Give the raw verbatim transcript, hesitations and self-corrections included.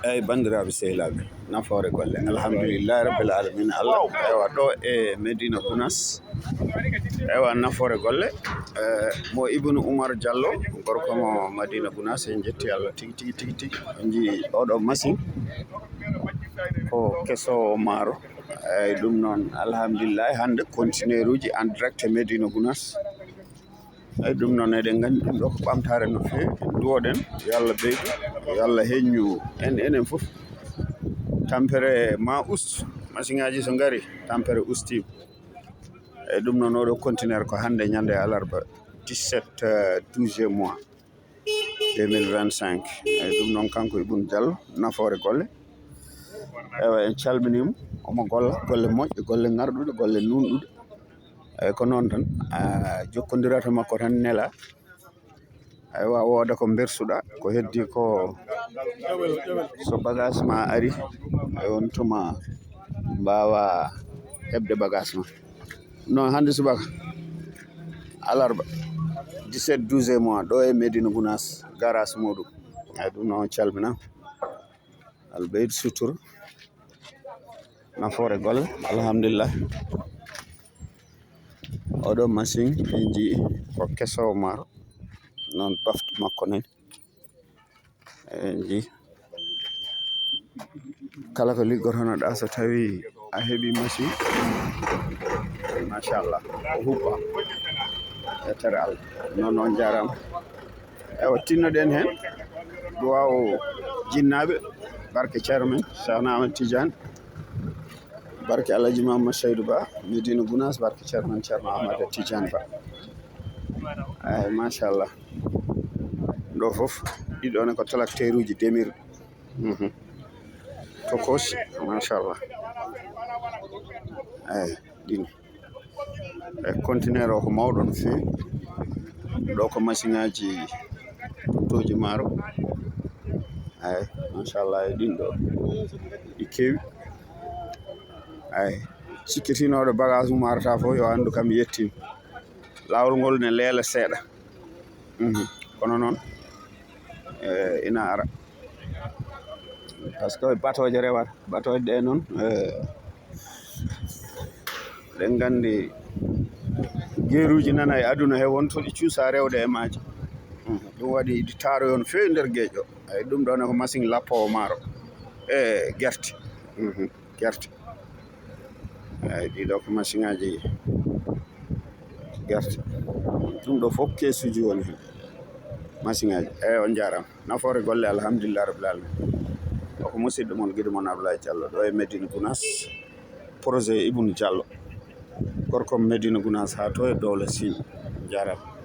Eyi, banndiraaɓe sehilaaɓe, nafoore golle. Alhamdulillahi rabbil alamin. Allah, ewa, ɗo e Medina Gounass. Ewa, nafoore golle. Eh, mo Ibnu Umar Diallo, gorko mo Madina Gounass, en jetti Allah tigi, tigi, tigi, tigi. En njii oɗo machine ko keso maaro. Eyi, ɗum noon, alhamdulillahi, hannde conteneeruuji en direct e Medina Gounass. Eyi, ɗum noon, eɗen nganndi ɗum ɗo ko ɓamtaare no feewi. Duwoɗen, yo Allah ɓeydu, yo Allah heññu en, enen fof. Tampere ma ustu, machine ŋaaji so ngari, tampere ustiima. Eyi, ɗum noon, oɗo conteneur ko hannde ñande alarba dix-sept, euh, douzième mois deux mille vingt-cinq. Eyi, ɗum noon, kanko Ibnu Diallo, nafoore golle. Ewa, en calminiima, omo golla golle moƴƴe, golle ŋarɗuɗe, golle nuunɗuɗe. Eyi, ko noon tan, a jokkondirat e makko tan, nela. Aywa, wooda ko mbersuɗa, ko heddi ko so bagage ma ari, e on tuma mbaawa heɓde bagage ma. Noon hannde subaka, alarba, dix-sept douze mois, ɗo e Medina Gounass, garage muɗum. Eyi, ɗum noon calmina. Albayt sutur. Nafoore golle, alhamdulillah. Oɗo machine, en njii ko keso maaro. Noon baftu makko nani. En njii. Kala ko liggotonoɗa so tawi a heɓi machine. Machallah. Ko hubba. E tere Allah. Noon, noon jaaraama. Ewa, tinnoɗen heen duwaaw jinnaaɓe, barke Ceerno men, Ceerno Ahmad Tidiane, barke Alhaji Mamadou Seydou Ba, Medina Gounass, barke Ceerno men, Ceerno Ahmad Tidiane Ba. Eyi, machallah. Ɗo fof, ɗiɗo ne ko tracteuruuji demirɗi. Mhm. Tokosi, machallah. Eyi, ɗin. E conteneur o ko mawɗo no feewi. Ɗo ko machine ŋaaji toji maaro. Eyi, machallah, e ɗin ɗo. Ɗi keewi. Eyi, cikkitinooɗo bagage mum arata fof, yo anndu kam yettin. Laawol ngol ne leela seeɗa. Mhm. Kono noon, eh, ina ara. Par ce que batooje rewata. Batooje ɗe noon, eh, eɗen nganndi geeruuji nana e aduna he, won to ɗi cuusa rewde e maaje. Mhm. Ɗum waɗi ɗi taaroyo no feewi nder geeƴo. Eyi, ɗum ɗo ne ko machine lappoowo maaro. E gerte. Mhm. Gerte. Eyi, ɗiɗo ko machine ŋaaji gerte. Ɗum ɗo fof keesuuji woni heen. Machine ŋaaji. Eyi, on njaaraama. Nafoore golle, alhamdulillah rabbil alamin. O ko musidɗo mon, giɗo mon Ablaye Diallo, ɗo e Medina Gounass. Projet Ibnu Diallo. Gorko Medina Gounass haa to e Dowla Sine. Njaaraama.